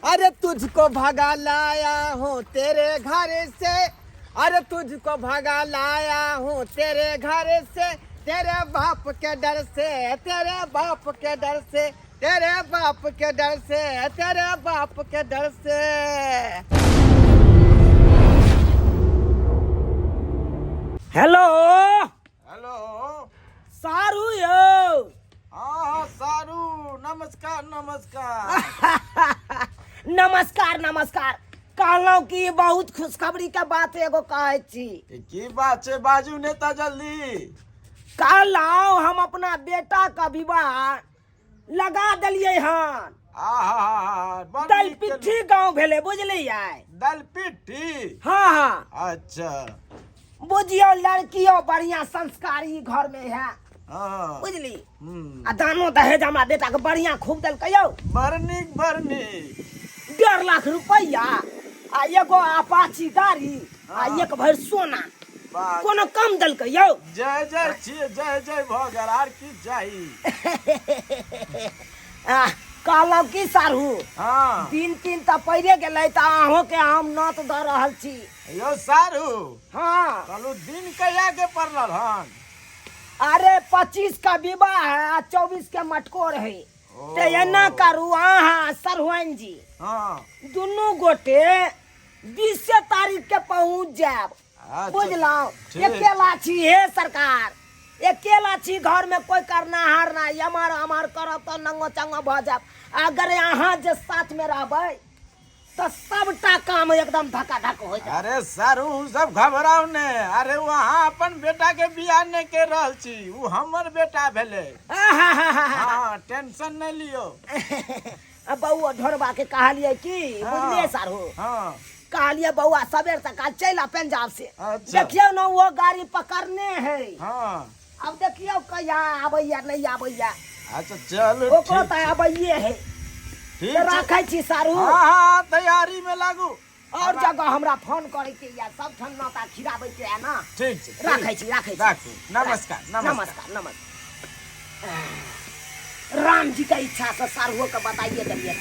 अरे तुझको भगा लाया हूँ तेरे घर से, अरे तुझको भगा लाया हूँ तेरे घर से, तेरे बाप के डर से, तेरे बाप के डर से, तेरे बाप के डर से, तेरे बाप के डर से। हेलो। हेलो। सारू यौ। हाँ हाँ सारू, नमस्कार नमस्कार। नमस्कार नमस्कार। कहलहुँ कि बहुत खुशखबरी के बात एगो कहै छी। ई की बात छै, बाजू नेता जल्दी। कहलहुँ हम अपना बेटा के विवाह लगा देलियै हन। आहा, बड़ नीक दलपिट्ठी केलहुँ। गाँव भेलै, बुझलियै? दलपिट्ठी? हाँ हाँ। अच्छा। बुझियौ लड़कियो बढ़िया संस्कारी घर में है। हाँ। बुझली? हम्म। आ दानो दहेज हमरा बेटा के बढ़िया खूब देलकै यौ। बड़ नीक बड़ नीक। 1.5 लाख रुपैआ आ एगो अपाची गाड़ी आ हाँ। एक भरि सोना। वाह। कोनो कम देलकै यौ? जय जय छियै, जय जय भऽ गेल, आर की चाही। आ, कहलहुँ की साढ़ू? हाँ। दिन तीन तऽ पड़िए गेलै, तऽ अहूँके हम नत दऽ रहल छी। यौ साढ़ू। हाँ। कहलहुँ दिन कहिया के पड़ल हन? अरे 25 का विवाह है आ 24 के मटकोर है। ओ। तऽ एना करू अहाँ सरहुआइन जी। हाँ। दुनू गोटे 20 तारीख के पहुँच जायब। अच्छा, बुझलहुँ? ठीक। अकेला छी हे सरकार, अकेला छी, घर में कोई करनाहार नहीं, अमर अमर करब तऽ नंगो चंगो भऽ जायब। अगर अहाँ जे साथ में रहबै तऽ सबटा काम एकदम धकाधक हो जायत। अरे सर, उ सब घबराउ ने। अरे वहाँ अपन बेटा के बियाह नहीं कर रहल छी, उ हमर बेटा भेलै। हाँ, टेंशन नहीं लियो। आ बौआ ढोरबा के कहलियै की, हाँ। बुझलियै सारू? हाँ। कहलियै बौआ सबेर सकाल चलि आ पंजाब से। अच्छा। देखियौ ने वो गाड़ी पकड़ने है। हाँ। अब देखियौ कहिया आबैया नहीं आबैया। अच्छा चलू, ओकरो ठीक तऽ छै। आबैये है। ठीक तऽ छै। राखै छी सारू। हाँ, हाँ, तैयारी में लागू। और जगह हमरा फोन करे के या सब ठाम नौता खिलाबै के है ना। ठीक छै, ठीक। राखै छी, राखै छी। राखू। नमस्कार, नमस्कार। नमस्कार, नमस्कार। राम जी के इच्छा से सारुओ के बताइए देलिए।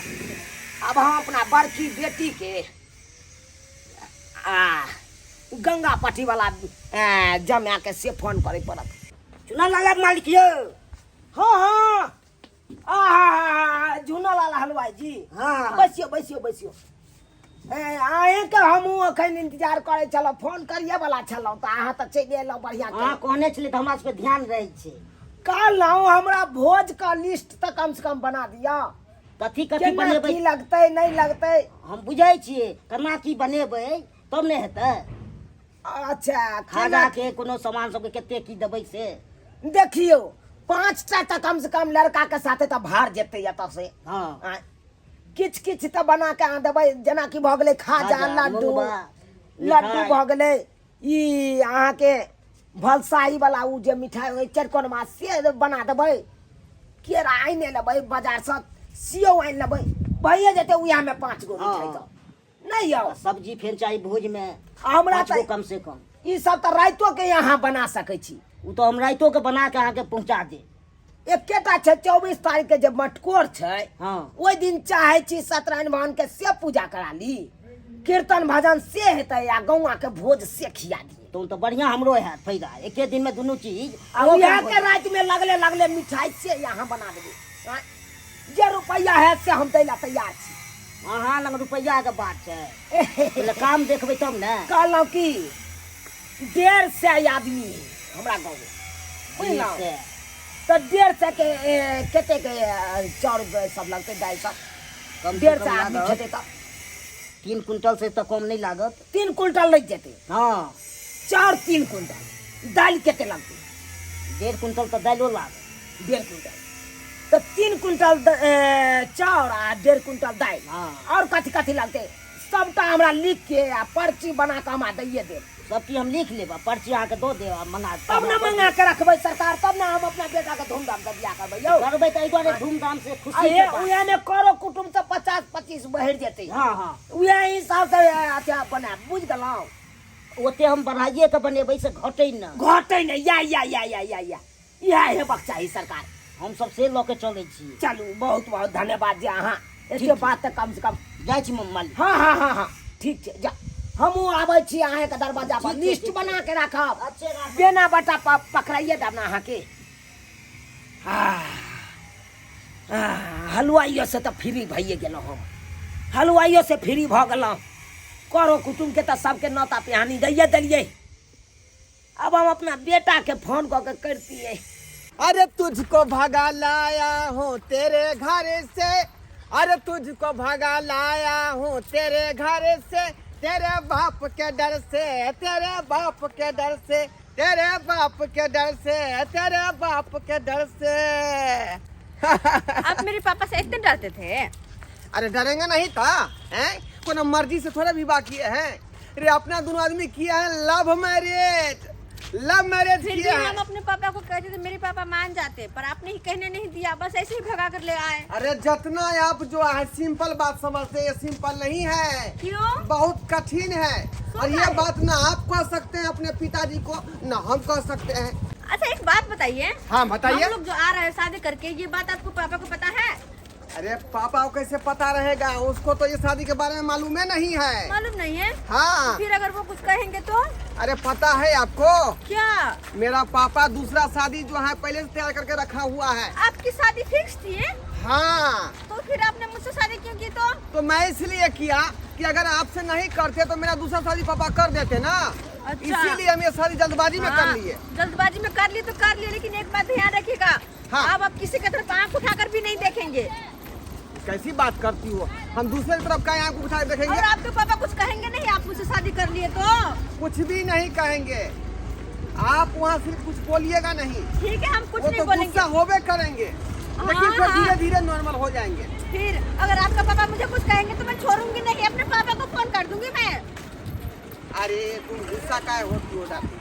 अब हम अपना बड़की बेटी के आ गंगा पट्टी वाला जमा के से फोन करे पड़त। चुना लाल मालिक यौ। हाँ हाँ। आहा, झूना लाल हलवाई जी। हाँ। बैसियो बैसियो बैसियो। ए, अहें के हमहूँ अखन इंतजार करै छलहुँ, फोन करिए वाला छलहुँ तऽ अहाँ तऽ चलि एलहुँ। बढ़िआँ अहाँ केलहुँ। कहने छलियै तऽ हमरा सबके ध्यान रहै छै। कहलहुँ हमरा भोज के लिस्ट तऽ कम से कम बना दिअ। कथी कथी केना बनेबै, की लगतै नहि लगतै। हम बुझै छियै केना की बनेबै तब ने हेतै। अच्छा, खाजा केना के कोनो सामान सबके कते की देबै से। देखियौ 5टा तऽ कम से कम लड़का के साथे तऽ भार जेतै एतऽ से। हाँ। आ, किछु किछु तऽ बना के अहाँ देबै, जेनाकि भऽ गेलै खाजा, खाजा, लड्डू, मुंगबा, लड्डू मिठाइ। भऽ गेलै ई अहाँके भलसाही वाला उ जे मिठाइ होइ चरकोनमा से बना देबै। केरा आनि लेबै बाजारसँ, सेव आनि लेबै, भइए जेतै उएहमे 5 गो मिठाइ। हाँ। तऽ नहि यौ। आ सब्जी फेर चाही भोज में। हमरा 5 गो तऽ कम से कम। ई सब तऽ राइतो के अहाँ बना सकै छी। ओ तऽ हम राइतो के बना के अहाँके पहुँचा देब। एकेटा छै 24 तारीख के जे मटकोर छै। हाँ। ओहि दिन चाहे छी सत्यनारायण भगवान के से पूजा करा ली, कीर्तन भजन से हेतै आ गौआ के भोज से खिया दी। तहन तऽ बढ़िया हमरो हैत फायदा, एके दिन में दुनू चीज। आ ओहो उएह काम के हो जायत। राति में लगले लगले मिठाई से यहाँ बना देबै। आँय, जे रुपैआ हैत से हम दै ला तैयार छी। अहाँ लग रुपैआ के बात छै, पहिले काम देखबै तब ने। कहलहुँ की 150 आदमी है हमरा गाँव में, बुझलहुँ? 150। तऽ 150 के, ए, कतेक, ए, चाउर सब लगतै, दालि सब? कम से 150 कम आदमी लागत। खेतै तऽ 3 क्विंटल से तऽ कम नहि लागत। 3 क्विंटल लागि जेतै। हाँ। चाउर 3 क्विंटल, दालि कते लगतै? 1.5 क्विंटल तऽ दालिओ लागत। 1.5 क्विंटल तऽ 3 क्विंटल चाउर आ 1.5 क्विंटल दालि। हाँ। और कथी कथी लगतै सबटा हमरा लिख के आ पर्ची बना के हमरा दैये देब। सब चीज हम लिख लेब आ पर्ची अहाँके दऽ देब आ मंगा तब ने मंगा के रखबै सरकार, तब ने हम अपना बेटा के धूमधाम से बियाह करबै यौ। करबै तऽ एहि दुआरे धूमधाम से खुशी आ के हे, बात। उएह में करो कुटुम्ब से 50-25 बढ़ि जेतै। हाँ, हाँ। उएह हिसाब से अच्छा बनायब, बुझि गेलहुँ? ओते हम बढ़ाइए के बनेबै से घटै न। घटै न, या या या या या या इएह हेबाक चाही सरकार। हम सब से लऽ के चलै छी। चलू बहुत बहुत धन्यवाद जे अहाँ ठीक एते छै। बात तऽ कम से कम जाइ छी मालिक। हाँ हाँ हाँ हाँ ठीक छै, जा हमहूँ आबै छी अहाँके दरवाजा पर, ठीक छै, लिस्ट ठीक छै। बना के राखब। अच्छे राखब। बेना बटा पकड़ाइए देब ने अहाँके। हलुआइयो से तऽ फ्री भइए गेलहुँ हम, हलुआइयो से फ्री भऽ गेलहुँ। करो कुटुम्बके तऽ सबके नौता पिहानी दैए देलियै। अब हम अपना बेटा के फोन कऽ के करतियै। अरे तुझको भगा लाया हूँ तेरे घर से, अरे तुझको भगा लाया हूँ तेरे घर से, तेरे बाप के डर से, तेरे बाप के डर से, तेरे बाप के डर से, तेरे बाप के डर से। आप मेरे पापा से इतने डरते थे? अरे डरेंगे नहीं था, हैं? कोनो मर्जी से थोड़ा विवाह किए हैं रे, अपना दोनों आदमी किया है लव मैरिज, लव मैरिज फिर भी किया है। हम अपने पापा को कहते थे मेरे पापा मान जाते, पर आपने ही कहने नहीं दिया, बस ऐसे ही भगा कर ले आए। अरे जितना आप जो है सिंपल बात समझते हैं, ये सिंपल नहीं है। क्यों? बहुत कठिन है। और ये है? बात ना आप कह सकते हैं अपने पिताजी को, ना हम कह सकते हैं। अच्छा एक बात बताइए। हाँ बताइए। हम लोग जो आ रहे हैं शादी करके, ये बात आपको पापा को पता है? अरे पापा को कैसे पता रहेगा, उसको तो ये शादी के बारे में मालूम ही नहीं है। मालूम नहीं है? हाँ। फिर अगर वो कुछ कहेंगे तो? अरे पता है आपको क्या? मेरा पापा दूसरा शादी जो है पहले से तैयार करके रखा हुआ है। आपकी शादी फिक्स थी? हाँ। तो फिर आपने मुझसे शादी क्यों की? तो मैं इसलिए किया कि अगर आपसे नहीं करते तो मेरा दूसरा शादी पापा कर देते ना। अच्छा। इसीलिए हम ये शादी जल्दबाजी में कर हाँ, लिए। जल्दबाजी में कर लिए तो कर लिए, लेकिन एक बात ध्यान रखिएगा। हाँ। अब आप किसी की तरफ आंख उठाकर भी नहीं देखेंगे। कैसी बात करती हो, हम दूसरे की तरफ का आंख उठा के देखेंगे? और आपके पापा कुछ कहेंगे नहीं आप मुझसे शादी कर लिए तो? कुछ भी नहीं कहेंगे, आप वहाँ सिर्फ कुछ बोलिएगा नहीं। ठीक है, हम कुछ वो नहीं तो बोलेंगे। गुस्सा होबे करेंगे, लेकिन फिर हाँ। धीरे धीरे नॉर्मल हो जाएंगे। फिर अगर आपका पापा मुझे कुछ कहेंगे तो मैं छोड़ूंगी नहीं, अपने पापा को फोन कर दूंगी मैं। अरे तुम गुस्सा काहे होती हो दादी,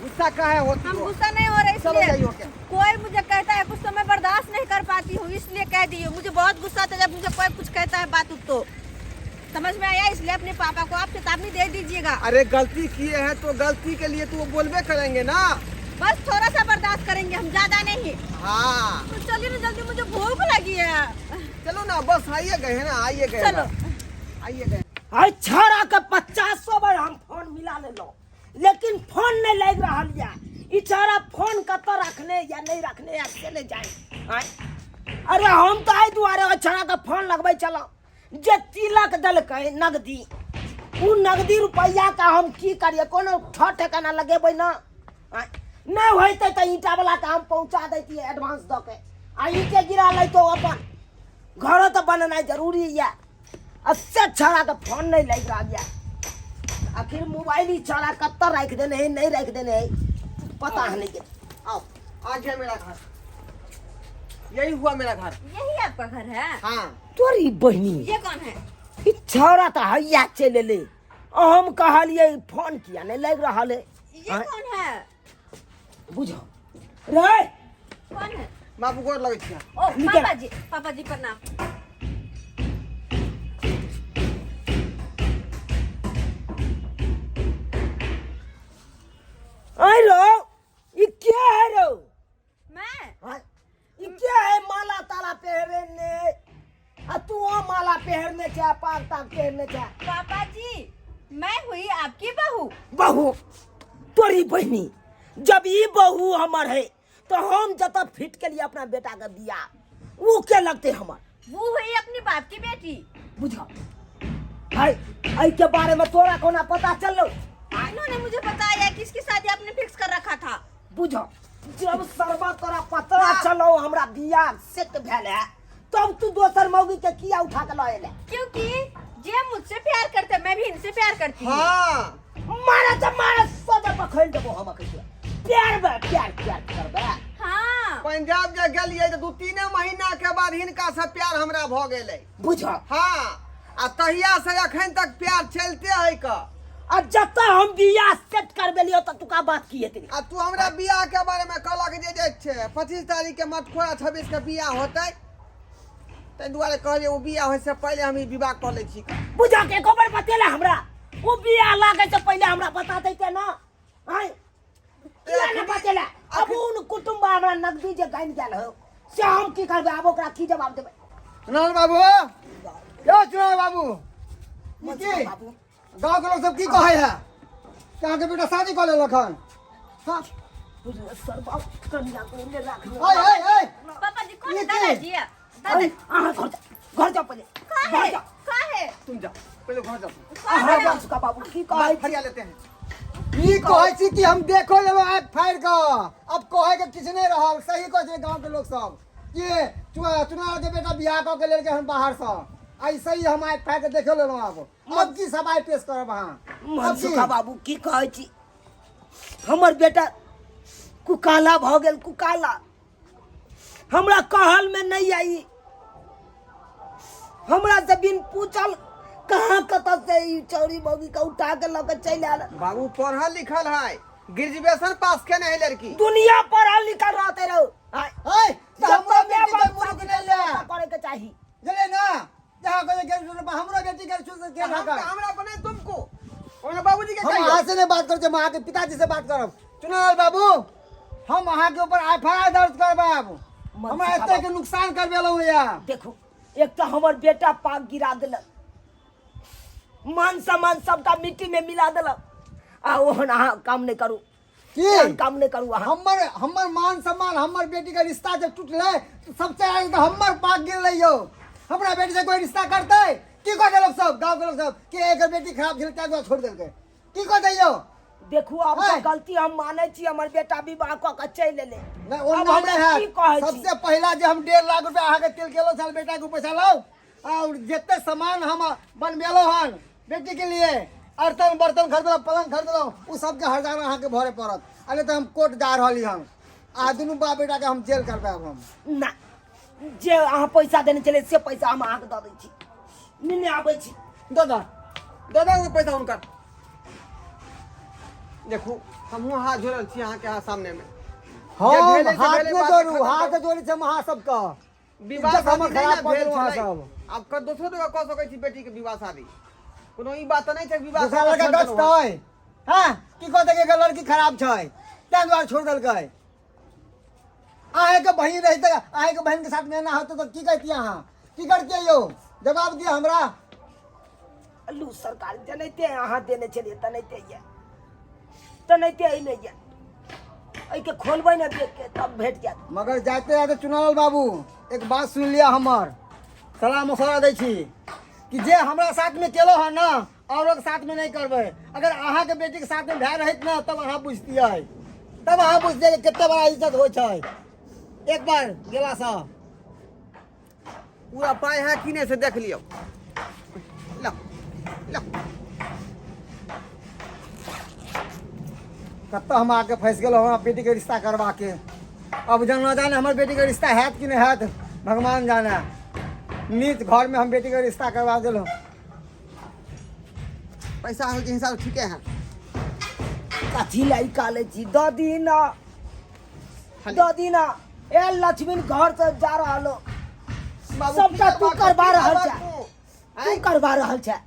गुस्सा काहे होती हम हो? गुस्सा नहीं हो रहे चलो इसलिए। जाइए, ओके। कोई मुझे कहता है कुछ तो मैं बर्दाश्त नहीं कर पाती हूँ, इसलिए कह दी हूँ। मुझे बहुत गुस्सा आता है जब मुझे कोई कुछ कहता है बात तो समझ में आया, इसलिए अपने पापा को आप चेतावनी दे दीजिएगा। अरे गलती किए हैं तो गलती के लिए तो वो बोलबे करेंगे ना, बस थोड़ा सा बर्दाश्त करेंगे हम, ज्यादा नहीं। हाँ तो चलिए ना जल्दी, मुझे भूख लगी है। चलो ना, बस आइए गए ना, आइए गए चलो। ना। आइए गए। अरे छौड़ा के 50 बार हम फोन मिला लेलहुँ, लेकिन फोन नहीं लागि रहल या। ई छौड़ा फोन कतऽ रखने या नहीं रखने या से नहीं जाए। आँय? अरे हम तऽ एहि दुआरे ओहि छौड़ा के फोन लगबै छलहुँ जे तिलक देलकै नगदी, ओ नगदी रुपैआ के हम की करियै, कोनो ठो ठेकाना लगेबै ना। आँय? नहि होइतै तऽ ईंटा वाला के हम पहुँचा दैतियै एडवांस दऽ के, आ ईंटे गिरा लैतौ अपन घरो तऽ बनेनाइ जरूरी यऽ। आ से छौड़ा के फोन नहीं लागि रहल यऽ, आखिर मोबाइल ई छौड़ा कतऽ राखि देने है, नहीं राखि देने है, पता है नहीं के। आओ आ गया मेरा घर, यही हुआ मेरा घर। यही आपका घर है? हाँ। तोरी बहिनी ये कौन है? ई छौड़ा तऽ हैया चलि एलै, हम कहलियै फोन किया नहीं लागि रहल है। ये हाँ? कौन है? बुझो रे कौन है? बाबू गोर लगै छियै। ओ निकल। पापा जी, पापा जी प्रणाम। अरे रो ई के है रो? मैं? हाँ, ई के है माला ताला पहरे ने, आ तू ओ माला पहरने छै, पाग ताग पहरने छै। पापा जी मैं हुई आपकी बहू। बहू तोरी बहिनी, जब ई बहू हमर है तो हम जत फिट के लिए अपना बेटा के बियाह, वो के लगते हमर? वो हुई अपने बाप की बेटी। बुझो हाय, एहि के बारे में तोरा कोना पता चललो? इन्होंने मुझे बताया कि इसकी शादी आपने फिक्स कर रखा था। बुझो जब सरबा तोरा पता चलो हमरा बियाह सेट भेल है, तब तू दोसर मौगी के किया उठा के लऽ एले? क्योंकि जे मुझसे प्यार करते मैं भी इनसे प्यार करती हूँ। हाँ मारे तो मारे सोजा पखैल देबो हम अखन। प्यार बे प्यार प्यार करबे। हाँ पंजाब जे गेलियै तऽ 2-3 महीना के बाद हिनका से प्यार हमरा भऽ गेलै। बुझ। हाँ आ तहिया से अखन तक प्यार चलते है क। आ जतऽ हम बियाह सेट करबेलियो तऽ तुका बात की हेतै? आ तू हमरा बियाह के बारे में कहलक जे जे छै 25 तारीख के मटखोरा 26 के बियाह होतै, ताहि दुआरे कहलियै ओ बियाह होय से पहिले हम ई विवाह कऽ लै छी। बुझा के एको बेर बतेला हमरा, ओ बियाह लागे से पहिले हमरा बता दैते ना। आँय किया ने बतेला? अब उन कुटुम्ब हमरा नगदी जे गानि गेल हो से हम की करबै? आब ओकरा की जवाब देबै? नंद बाबू यौ चुनाव बाबू, ई की बाबू गाँव के लोग सब की कहै है कि अहाँके बेटा शादी कऽ लेलक हन? हाँ? सर बाबू, कनिया को ले राख लियौ। ऐ ऐ ऐ पापा जी, कौन ये है? की? दादाजी है? दादा अहाँ घर जाओ, घर जाओ पहिले, का घर है? जाओ। का है? तुम जाओ पहले, घर जाओ। अहाँ जाओ सुका बाबू, की कहै छी? फरिया लेते हैं। ई कहै छी कि हम देखो लेलो आँखि फाड़ि कऽ, अब कहै के किछु नहि रहल। सही कहै छै गाँव के लोग सब कि चुनाव के बेटा बियाह कऽ के लेलकै हन बाहरसँ। ऐसे ही हम आँखि फाड़ि कऽ देखो लेलहुँ। आब की सवाल पेश करब अहाँ? अब की? मनसुखा बाबू, की कहै छी? हमर बेटा कुकाला भऽ गेल, कुकाला। हमरा कहल में नहीं आई, हमरा से बिन पूछल कहाँ कतऽ से ई चौरी मौगी के उठा के लऽ के चलि आयल। बाबू पढ़ल लिखल है, ग्रेजुएशन पास केने है लड़की। दुनिया पढ़ल लिखल रहते रहो। आय, है तऽ जब हमरो तक माय बेटी के बाप मुरुख शादी नहि नहि ले करे के चाही। बुझलियै ना? जहाँ कहे ग्रेजुएशन, हमरो बेटी ग्रेजुएशन के हमरा बने तुमको ओने बाबूजी के हम कहियो। अहाँ से नहीं बात करब, हम अहाँके पिताजी से बात करब। चुनाव बाबू, हम अहाँके ऊपर एफ I R दर्ज करब। हमरा एते के नुकसान करबेलहुँ या देखू, एक तऽ हमर बेटा पाग गिरा देलक, मान सम्मान सबटा मिट्टी में मिला देलक, आ ओहन अहाँ काम नहि करू। की एहन काम नहि करू अहाँ। हमर हमर मान सम्मान, हमर बेटी के रिश्ता जब टूटलै तऽ सबसे आगे तऽ हमर पाग गिरलै यौ। हमरा बेटी से कोई रिश्ता करतै? की कह देलक सब गाँव के लोग सब कि एकर बेटी खराब छलै ताहि दुआरे छोड़ि देलकै? की कह दैयौ? देखू, आब है। तऽ गलती हम मानै छी, हमर बेटा विवाह कऽ के चलि एलै। नहीं, ओ आब ना हमरा नहीं की है। कहै छी? सबसे पहला जे हम 1.5 लाख रुपया अहाँके तेल केलो साल बेटा के पैसा लाउ, और जते सामान हम बनबेलो हन बेटी के लिए, अर्तन बर्तन खरीदलहुँ, पलंग खरीदलहुँ, ओ सबके हरजाना अहाँके भरे पड़त। अरे तऽ हम कोर्ट जा रहली हन आ दुनू बाप बेटा के हम जेल करबायब हम। ना, जे अहाँ पैसा देने छलियै से पैसा हम अहाँके दऽ दै छी, नेने आबै छी। दादा, दादा, ओ पैसा हुनकर। देखू, हमहूँ हाथ जोड़ल छी अहाँके हाथ सामने में। हम जे भेलै से हाथ भेलै, नहि बात जोड़ू, खतम हाथ करू। जोड़ै छै हम अहाँ सबके। विवाह इज्जत हमर शादी नहि खराब ने कऽ भेल देलहुँ अहाँ छलै। सब। आब दोसरो जगह कऽ सकै छी बेटीके विवाह शादी, कोनो ई बात तऽ नहि छै विवाह दोसरा लड़का छोड़ि देलहुँ। गछतै? हँ, की कहतै कि एकर लड़की खराब छै ताहि दुआरे छोड़ि देलकै? अहाँके बहिन रहितै, अहाँके बहिनके साथमे एना होतै तऽ की कहतियै अहाँ? की करतियै यौ? जवाब दिअ हमरा। लू सरकार, जनैते अहाँ देने छलियै तनैते ये, तनैते एहिमे ये, एहिके खोलबै ने देख के तब भेट जायत। मगर जाते जाते चुनाव बाबू एक बात सुन लिअ, हमर सलाह मशवरा दै छी कि जे हमरा साथमे केलो हँ ने, औरोके साथमे नहि करबै। अगर अहाँके बेटीके साथमे भए रहैत ने, तब अहाँ बुझतियै, तब अहाँ बुझतियै कि कते बड़ा इज्जत होइ छै एक बार गेलासँ। पूरा पाइ है कि नहि से देख लियौ। ल ल। कतऽ हम आके फँसि गेलहुँ हमरा बेटीके रिश्ता करबाके। अब जाना जाने हमर बेटीके रिश्ता हैत कि नहि हैत, भगवान जाने। नीच घरमे हम बेटीके रिश्ता करबा देलहुँ। पैसा के हिसाब ठीके है। कथी लए कालै छी? दऽ दी ना, दऽ दी ना। ए लक्ष्मी, घर से जा रहल हो। बाबू, सबटा की तू करबा करबा रहल तू? छै, तू करबा रहल छै।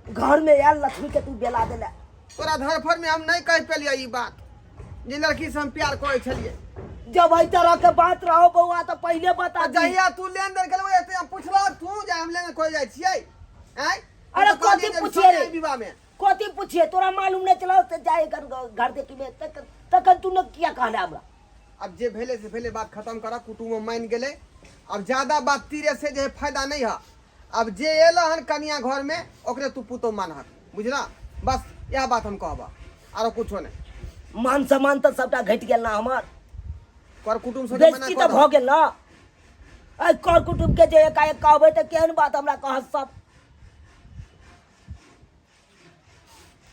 घर में आयल लक्ष्मी के तू बेला देले। तोरा धरफड़ में हम नहीं कह पेलियै ई बात जे लड़की से हम प्यार करै छलियै। जब एहि तरह के बात रहो बौआ तऽ पहिले बता दी। जहिया तू लेन देन केलहुँ एते हम पुछलक तू जे हम लेन देन करै जाइ छियै? आँय? अरे हम तऽ कहलियै कथी जे पुछियै रे? सोनिया विवाह में कथी पुछिए? तोरा मालूम नहीं चला से जाए घर घर देखी में, तखन तखन तू ने किया कहले हमरा? अब जे भेलै से भेलै, बात खत्म कर। कुटुम्ब मानि गेलै, अब ज्यादा बात तीरे से जे है फायदा नहीं है। अब जे एल हन कनिया घर में, ओकरे तू पुतो मानहक, बुझला? बस इएह बात हम कहबा, आरो कुछो नहीं। मान सम्मान तऽ सबटा घटि गेल ना हमर। कर कुटुम्ब सबके मना बेइज्जती कऽ तऽ भऽ दहक। गेल ना। एहि कर कुटुम्ब के जे एकाएक कहबै तऽ केहन बात हमरा कहत सब।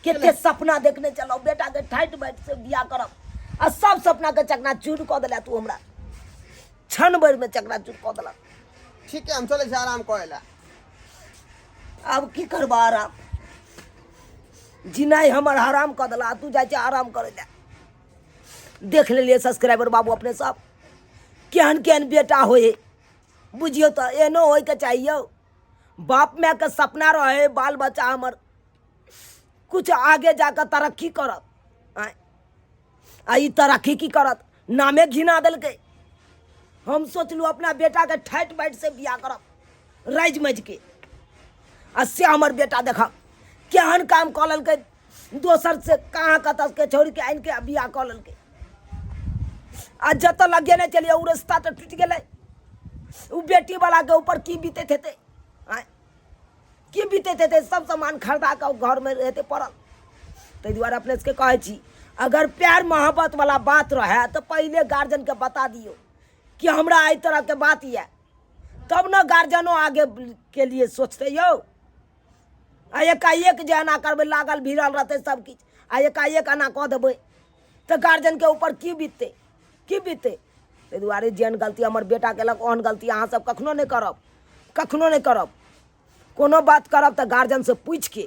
कते सपना देखने चलो बेटा के ठाठि बाठि से बियाह करब, आ सब सपना के चकनाचूर कऽ देला तू हमरा, क्षण भरि में चकनाचूर कऽ देलक। ठीक है, हम चलै छी आराम करै लए। आब की करबा आराम? जिनाइ हमर हराम कऽ देला, तू जाइ छै आराम करै लए। देख लेलियै सब्सक्राइबर बाबू अपने सब, केहन केहन बेटा होइ, बुझियौ तऽ एहनो होइके चाहिए। बाप माय के सपना रहे बाल बच्चा हमर कुछ आगे जाकर तरक्की करत, आँय, आ ई तरक्की की करत? नामे घिना देलकै। हम सोचलहुँ अपना बेटाके ठाटि बाटि से बियाह करब राजि मजि आ से हमर बेटा देखब केहन काम कऽ लेलकै दोसर से कहाँ कतऽ के छोड़ि के आनि के आ बियाह कऽ लेलकै आ जतऽ लगेने चलियै ओ रस्ता तऽ टूटि गेलै ओ बेटी वाला के ऊपर की बीतैत हेतै आँय की बीतैत हेतै सब सामान खरीदा कऽ घरमे हेतै पड़ल। ताहि दुआरे अपने सबके कहै छी, अगर प्यार मोहब्बत वाला बात रहै तऽ पहिले गार्जियनके बता दियौ कि हमरा एहि तरहके बात यऽ, तब ने गार्जियनो आगे के लिए सोचतै यौ। आ एकाएक जे एना करबै, लागल भिड़ल रहतै सब किछु, आ एकाएक एना कऽ देबै तऽ गार्जियनके ऊपर की बीततै, की बीततै? ताहि दुआरे जेहन गलती हमर बेटा केलक ओहन गलती अहाँ सब कखनो नहि करब, कखनो नहि करब। कोनो बात करब तऽ गार्जियनसँ पूछिके।